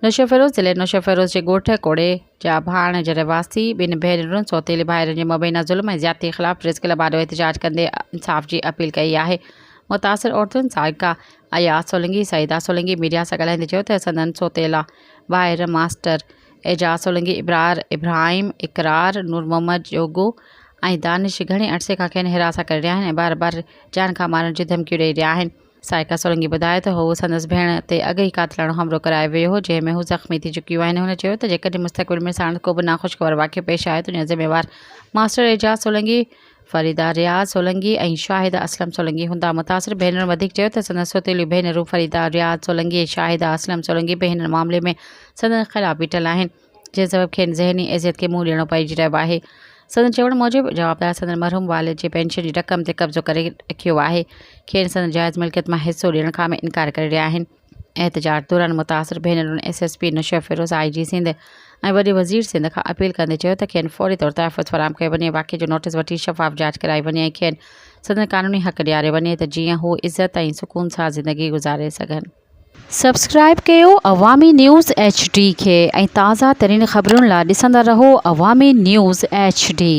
نوشهروفيروز، ضلعي نوشهروفيروز جي ڳوٺ ڪوڙي جا ڀاڻ جي رهواسي ٻن ڀينرن سوتيلي ڀائرن جي مبينا ظلم ۽ زيادتي خلاف پريس ڪلب آڏو احتجاج ڪندي انصاف جي اپيل ڪئي آهي. متاثر عورتن سائقه اياز سولنگي، سعيده سولنگي ميڊيا سان ڳالهائيندي چيو ته سندن سوتيلا ڀائر ماسٽر اعجاز سولنگي، ابرار ابراهيم، اقرار، نور محمد جوڳو ۽ دانش گهڻي عرصي کان کين هراسان ڪري رهيا آهن ۽ بار بار جان کان مارڻ جون ڌمڪيون ڏئي رهيا آهن. سائقه سولنگي ٻڌايو ته هوء سندس ڀيڻ تي اڳ ئي قاتلاڻو حملو ڪرايو ويو هو، جنهن ۾ هو زخمي ٿي چڪيون آهن. هن چيو ته جيڪڏهن مستقبل ۾ ساڻس ڪو به ناخوشگوار واقعو پيش آيو ته ان جا ذميوار ماسٽر اعجاز سولنگي، فريده رياض سولنگي ۽ شاهده اسلم سولنگي هوندا. متاثر ڀينرن وڌيڪ چيو ته سندس سوتيليون ڀينرون فريده رياض سولنگي ۽ شاهده اسلم سولنگي به هن معاملي ۾ سندن خلاف بيٺل آهن. جنهن سبب کين ذهني اذيت کي منهن ڏيڻو پئجي رهيو آهي. سندن چوڻ موجب جوابدار سندن مرحوم والد جي پينشن جي رقم تي قبضو ڪري رکيو آهي، کين سندن جائز ملڪيت مان حصو ڏيڻ کان به انڪار ڪري رهيا آهن. احتجاج دوران متاثر ڀينرن S S P Naushahro Feroze, I G Sindh ۽ وڏي وزير سنڌ کان اپيل ڪندي چيو ته کين فوري طور تحفظ فراهم ڪيو وڃي، واقعي جو نوٽيس وٺي شفاف جاچ ڪرائي وڃي ۽ کين سندن قانوني حق ڏياريو وڃي ته جيئن هو عزت ۽ سڪون سان زندگي گذاري سگهن. سبسڪرائب ڪيو عوامي نيوز ايڇ ڊي کي ۽ تازه ترين خبرن لا ڏسندا رهو عوامي نيوز ايڇ ڊي.